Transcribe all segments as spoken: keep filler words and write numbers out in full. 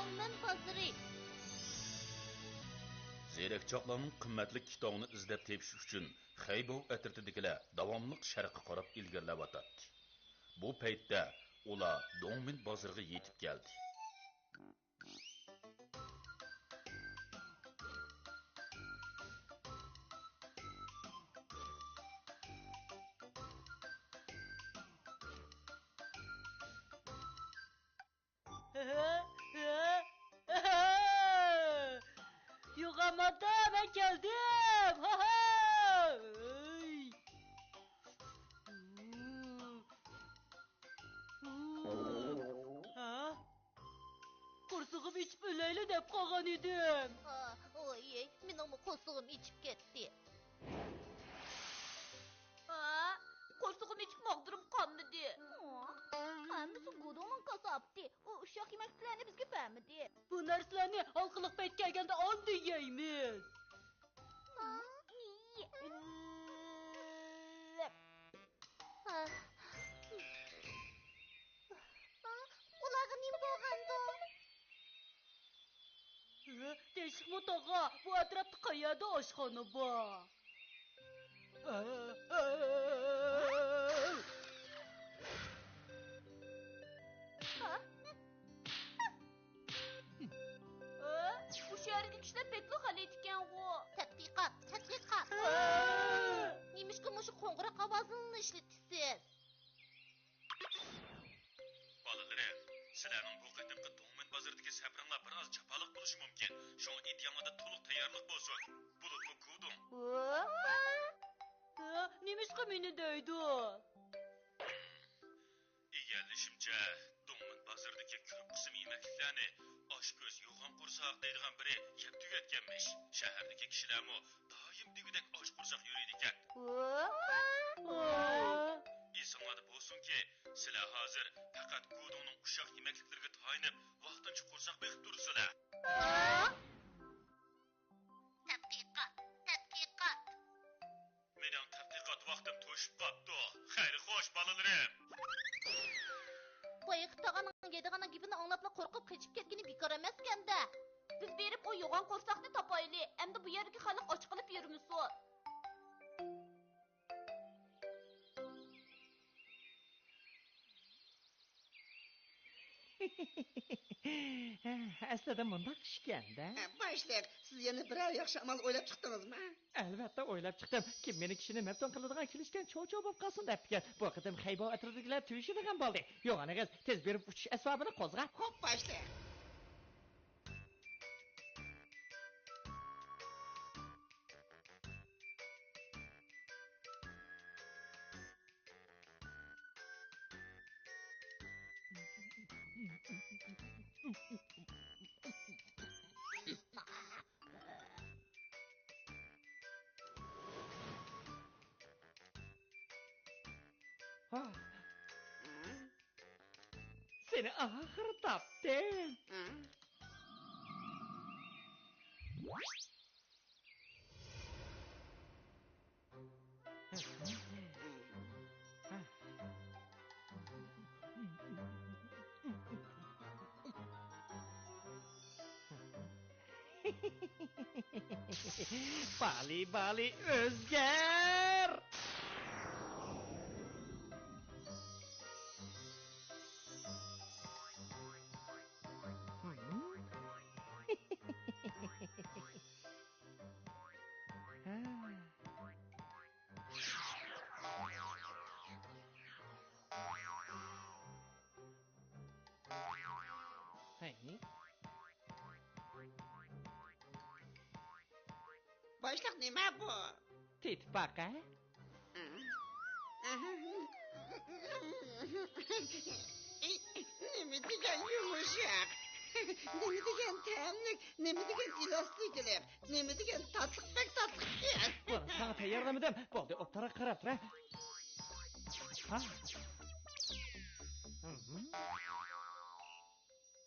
دۇڭمەن بازىرى. زېرەك چاقلارنىڭ قىممەتلىك كىتابىنى ئىزدەپ تېپىش ئۈچۈن خەيبوۋ ئەترىتىدىكىلەر داۋاملىق شەرققە قاراپ ئىلگىرىلەۋاتاتتى. بۇ پەيتتە ئۇلار دۇڭمىن بازىرىغا يېتىپ كەلدى. يوغان ماددا، مەن كەلدىم! ھا-ھا! ئۆي! ھا؟ قورسىقىم ئېچىپ ئۆلەيلى دەپ قالغان ئىدىم. ئا، ئوي، مېنىڭمۇ قورسىقىم ئېچىپ كەتتى. ئا، قورسىقىم ئېچىپ ماغدۇرۇم قانمىدى. ھەممىسى گۇدۇڭنىڭ كاساپىتى. ئۇ ئۇششاق يېمەكلىكلەرنى بىزگە بەرمىدى. بۇ نەرسىلەرنى ھالقىلىق پەيت كەلگەندە ئاندىن يەيمىز. ھا؟ ھا؟ ھا؟ ئۇلارغا نېمە بولغاندۇ؟ ھە، تىنچلىقمۇ تاغا؟ بۇ ئەتراپتا قەيەردە ئاشخانا بار؟ ھا؟ ئە، بۇ شەھەردىكى كىشىلەر بەكلا غەلىتە ئىكەنغۇ. تەتقىقات، تەتقىقات. ئە! نېمىشقا مۇشۇ قوڭغۇراق ئاۋازىنىلا ئىشلىتىسىز؟ بالىلىرىم، سىلەرنىڭ بۇ قېتىمقى دۇڭمىن بازىرىدىكى سەپىرىڭلار بىر ئاز جاپالىق بولۇشى مۇمكىن. شۇڭا ئىدىيەڭلاردا تولۇق تەييارلىق بولسۇن. بولۇپمۇ گۇدۇڭ. ئە، نېمىشقا مېنى دەيدۇ؟ ئىگىلىشىمچە، دۇڭمىن بازىرىدىكى كۆپ قىسىم يېمەكلىكلەرنى ئاشپۆز يوغان قورساق دەيدىغان بىرى يەپ تۈگەتكەنمىش. شەھەردىكى كىشىلەرمۇ دائىم دېگۈدەك ئاچ قورساق يۈرىدىكەن. ئېسىڭلاردا بولسۇنكى، سىلەر ھازىر پەقەت گۇدۇڭنىڭ ئۇششاق يېمەكلىكلىرىگە تايىنىپ ۋاقتىنچە قورساق بېقىپ تۇرىسىلەر. تەتقىقات، تەتقىقات. مېنىڭ تەتقىقات ۋاقتىم توشۇپ قاپتۇ. خەير خوش، بالىلىرىم. بايىقى تاغىنىڭ يەيدىغاننىڭ گېپىنى ئاڭلاپلا قورقۇپ قېچىپ كەتكىنى بىكار ئەمەسكەن-دە. بىز بېرىپ ئۇ يوغان قورساقنى تاپايلى. ئەمدى بۇ يەردىكى خەلق ئاچ قېلىپ يۈرمىسۇن. ئەسلىدە مۇنداق ئىكەن-دە. باشلىق، سىز يەنە بىرەر ياخشى ئامال ئويلاپ چىقتىڭىزمۇ؟ ئەلۋەتتە ئويلاپ چىقتىم. كىم مېنى كىشىنى مەپتۇن قىلىدىغان كېلىشكەن چوۋ-چوۋ بولۇپ قالسۇن دەپتىكەن. بۇ قېتىم خەيبوۋ ئەترىتىدىكىلەر تۈگىشىدىغان بولدى. يوغان ئېغىز، تېز بېرىپ ئۇچۇش ئەسۋابىنى قوزغا. خوپ، باشلىق. ھا. سېنى ئاخىرى تاپتىم. بالى، بالى، ئۆزگەر! ھەي. باشلىق، نېمە بۇ؟ تېتىپ باقە. نېمە دېگەن يۇمشاق، نېمە دېگەن تەملىك، نېمە دېگەن ئېلاستىكىلىق، نېمە دېگەن تاتلىق، بەك تاتلىق ئىكەن. بۇنى ساڭا تەييارلىمىدىم. بولدى، ئوبدانراق قاراپ تۇر، ھە؟ ھا؟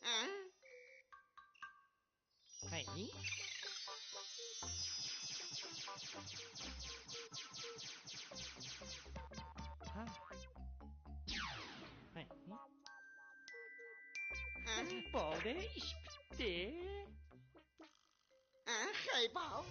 ھە؟ ھەي. ھا. ھەي. بولدى، ئىش پۈتتى. ئەۋەتتى. ئە، خەيباۋ.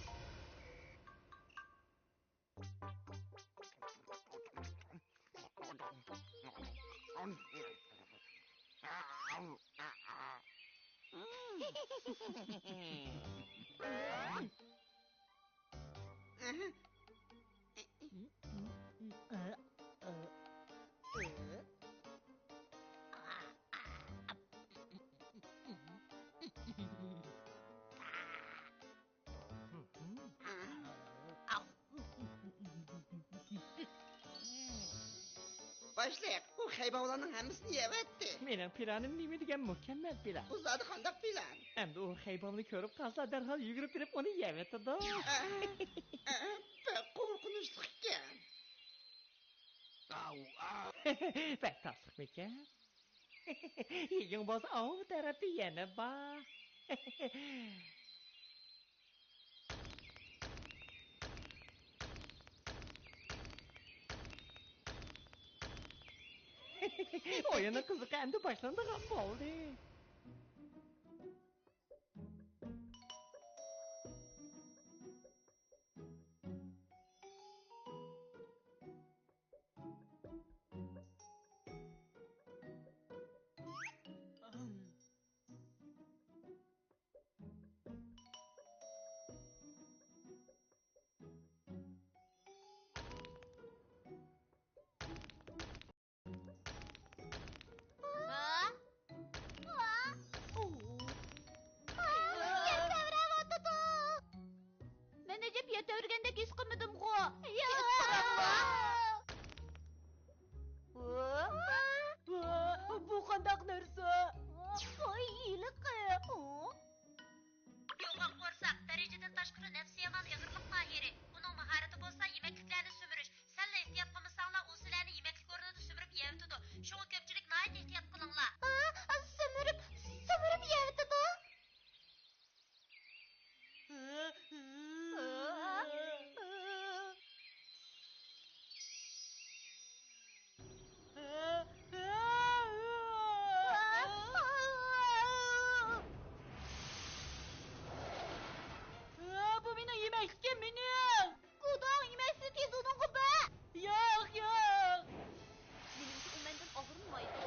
باشلىق، ئۇ خەيباۋلارنىڭ ھەممىسىنى يەۋەتتى. مېنىڭ پىلانىم نېمە دېگەن مۇكەممەل پىلان. بۇ زادى قانداق پىلان؟ ئەمدى ئۇ خەيباۋنى كۆرۈپ قالسا، دەرھال يۈگۈرۈپ بېرىپ ئۇنى يەۋېتىدۇ. ئە، ئە، بەك قورقۇنچلۇق ئىكەن. بەك تاسلىقمىكەن؟ يېگىڭ بولسا ئاۋۇ تەرەپتە يەنە بار. ئويۇننىڭ قىزىقى ئەمدى باشلىنىدىغان بولدى. ھە؟ ۋا! ئۇ! ۋا! يەر تەۋرەۋاتىدۇ! مەن ئەجەب يەر تەۋرىگەندەك ھېس قىلمىدىمغۇ؟ يا! ۋا! ۋا! بۇ قانداق نەرسە؟ ۋاي، ھېلىقى! ئۇ! يوغان قورساق، دەرىجىدىن تاشقىرى نەپسى يامان ئېغىرلىق ماھىرى. ئۇنىڭ ماھارىتى بولسا يېمەكلىكلەرنى سۈمۈرۈش. سەللا ئېھتىيات قىلمىساڭلار، ئۇ سىلەرنى يېمەكلىك ئورنىدا سۈمۈرۈپ يەۋېتىدۇ. شۇڭا كۆپچىلىك ناھايىتى ئېھتىيات قىلىڭلار. ئا، سۈمۈرۈپ، سۈمۈرۈپ يەۋېتىدۇ. بۇ مېنىڭ يېمەكلىكىم، مېنىڭ! گۇداڭ يېمەكلىكى دۇدۇڭغا بەر! ياق، ياق! مېنىڭچە، ئۇ مەندىن ئاغرىنمايدۇ.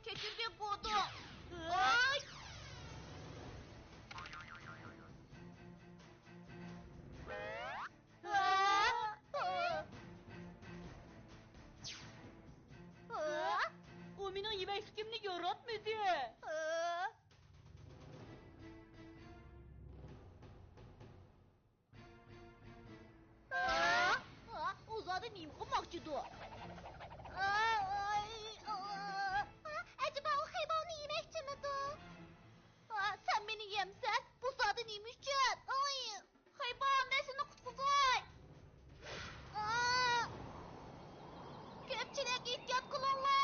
كەچۈرگىن، گۇدۇڭ! ۋاي! ئۇ مېنىڭ يېمەكلىكىمنى ياراتمىدى. ئۇ زادى نېمە قىلماقچىدۇ؟ ئەجەبا ئۇ خەيباۋنى يېمەكچىمىدۇ؟ سەن مېنى يەمسەن، بۇ زادى نېمە ئۈچۈن؟ خەيباۋ، مەن سېنى قۇتقۇزاي! كۆپچىلىك ئېھتىيات قىلىڭلار!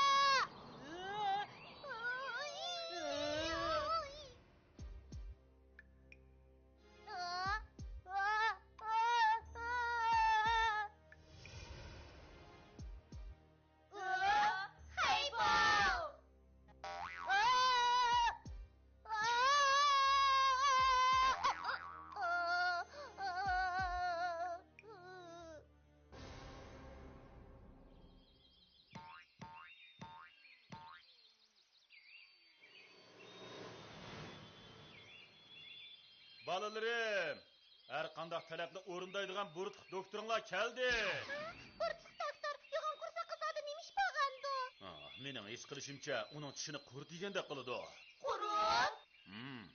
بالىلىرىم، ھەر قانداق تەلەپنى ئورۇندايدىغان بۇرۇتلۇق دوكتورۇڭلار كەلدى. بۇرۇتلۇق دوكتور، يوغان قورساققا زادى نېمە ئىش بولغاندۇ؟ ئاھ، مېنىڭ ھېس قىلىشىمچە، ئۇنىڭ چىشىنى قۇرۇت يېگەندەك قىلىدۇ. قۇرۇت؟ ھىم.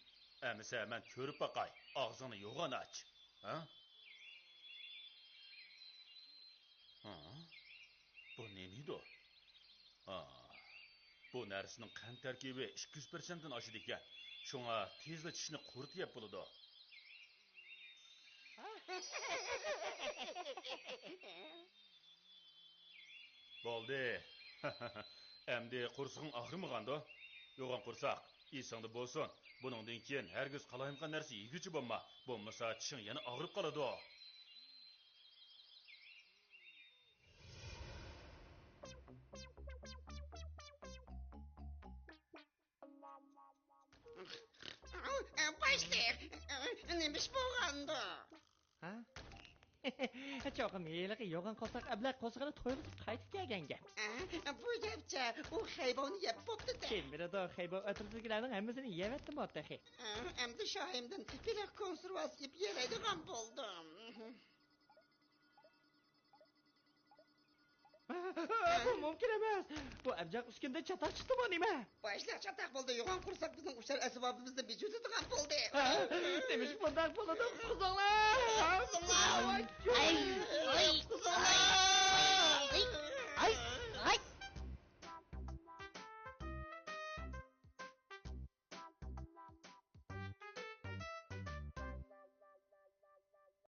ئەمىسە مەن كۆرۈپ باقاي، ئاغزىڭنى يوغان ئاچ. ھە؟ ھا؟ بۇ نېمىدۇ؟ ھا، بۇ نەرسىنىڭ قەنت تەركىبى ئىككى يۈز پىرسەنتتىن ئاشىدىكەن. شۇڭا تېزلا چىشنى قۇرۇت يەپ بولىدۇ. بولدى. ئەمدى قورسىقىڭ ئاغرىمىغاندۇ؟ يوغان قورساق، ئېسىڭدە بولسۇن، بۇنىڭدىن كېيىن ھەرگىز قالايمىقان نەرسە يېگۈچى بولما، بولمىسا چىشىڭ يەنە ئاغرىپ قالىدۇ. نېمىش بولغاندۇ؟ ھە؟ چوقۇم ھېلىقى يوغان قورساق ئەبلەخ قورسىقىنى تويغۇزۇپ قايتىپ كەلگەن گەپ. ئە، بۇ گەپچە، ئۇ خەيبوۋنى يەپ بوپتۇ-دە. كىم بىلىدۇ، خەيبوۋ ئەترىتىدىكىلەرنىڭ ھەممىسىنى يەۋەتتىمۇ تېخى. ئە، ئەمدى شاھىمدىن بېلىق كونسېرۋاسى يەپ يەلەيدىغان بولدۇم. بۇ مۇمكىن ئەمەس. بۇ ئەبجەق ئۈسكۈندە چاتاق چىقتىمۇ نېمە؟ باشلىق چاتاق بولدى. يوغان قورساق بىزنىڭ ئۇچار ئەسۋابىمىزنى بىجۈرىدىغان بولدى. ھە؟ نېمىشقا بۇنداق بولىدۇ؟ قۇزۇڭلار! قۇزۇڭلار! ۋاي، يوق!